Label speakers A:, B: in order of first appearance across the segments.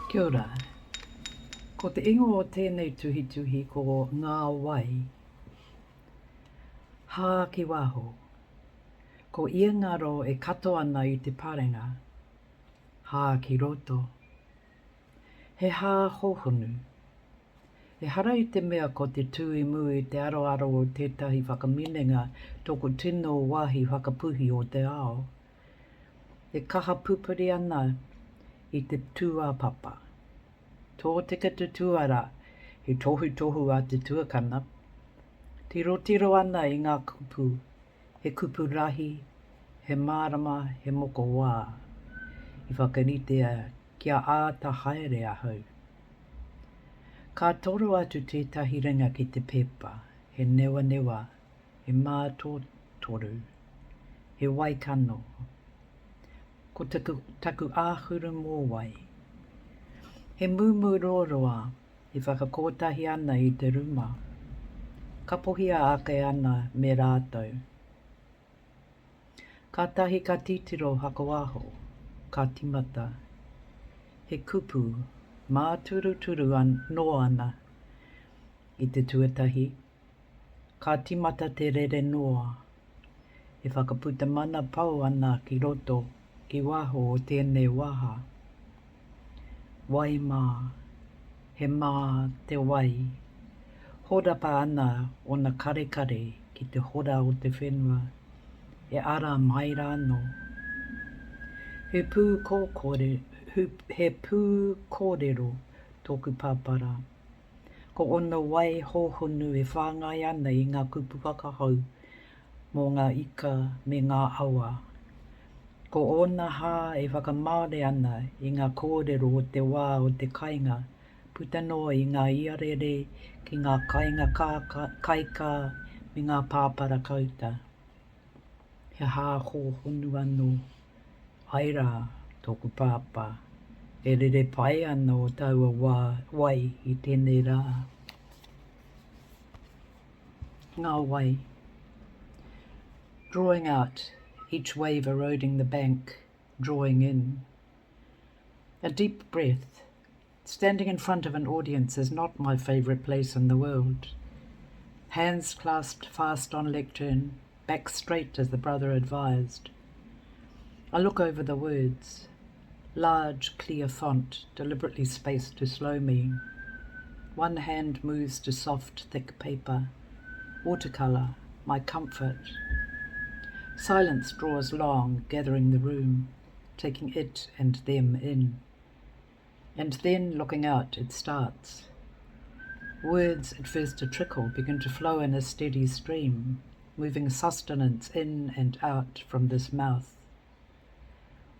A: Kia ora. Ko te ingoa o tēnei tuhituhi ko Ngā Wai. Hā ki waho. Ko ia ngaro e kato ana i te parenga. Hā ki roto. He hā hōhonu. Ehara i te mea ko te tū i mua i te aroaro o tētahi whakaminenga tōku tino wāhi whakapuhi o te ao. E kaha pupuri ana i te tūāpapa. Tōtika te tuara, he tohutohu a te tuakana. Tirotiro ana i ngā kupu, he kupu rahi, he mārama, he mokowā, i whakaritea kia āta haere ahau. Ka toro atu tētahi ringa ki te pepa, he newanewa, he mātotoru, he waikano. Ko taku, taku āhuru mōwai. He mūmū roroa e whakakōtahi ana i te ruma. Kapohia ake ana me rātou. Kātahi ka titiro whakawaho, ka timata. He kupu māturuturu noa ana i te tuatahi, Ka tīmata te rere noa, e whakaputa mana pau ana ki roto, ki waho o tēnei waha. Wai mā, he mā te wai, horapa ana ōna karekare ki te hora o te whenua, e ara mai rānō. He pū kōkore, he pū kōrero tōku pāpara. Ko ōna wai hōhonu e whāngai ana i ngā kupu whakahau mō ngā ika me ngā awa. Ko ōna hā e whakamāori ana i ngā kōrero o te wā o te kainga puta noa i ngā iarere ki ngā kainga kaikā me ngā pāpara kauta. He hā hōhonu anō. Āe rā, tōku pāpā, e rere pai ana o taua wā, wai i tēnei rā. Ngā wai. Drawing out, each wave eroding the bank, drawing in. A deep breath. Standing in front of an audience is not my favourite place in the world. Hands clasped fast on lectern, back straight as the brother advised. I look over the words. Large, clear font, deliberately spaced to slow me. One hand moves to soft, thick paper. Watercolour, my comfort. Silence draws long, gathering the room, taking it and them in. And then, looking out, it starts. Words, at first a trickle, begin to flow in a steady stream, moving sustenance in and out from this mouth.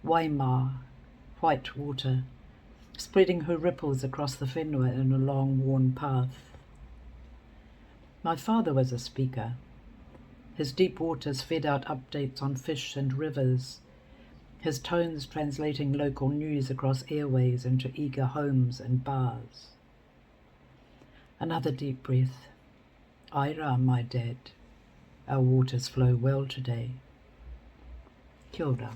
A: Waimā, white water, spreading her ripples across the whenua in a long worn path. My father was a speaker. His deep waters fed out updates on fish and rivers, his tones translating local news across airways into eager homes and bars. Another deep breath. Aira, my dad, our waters flow well today. Kia ora.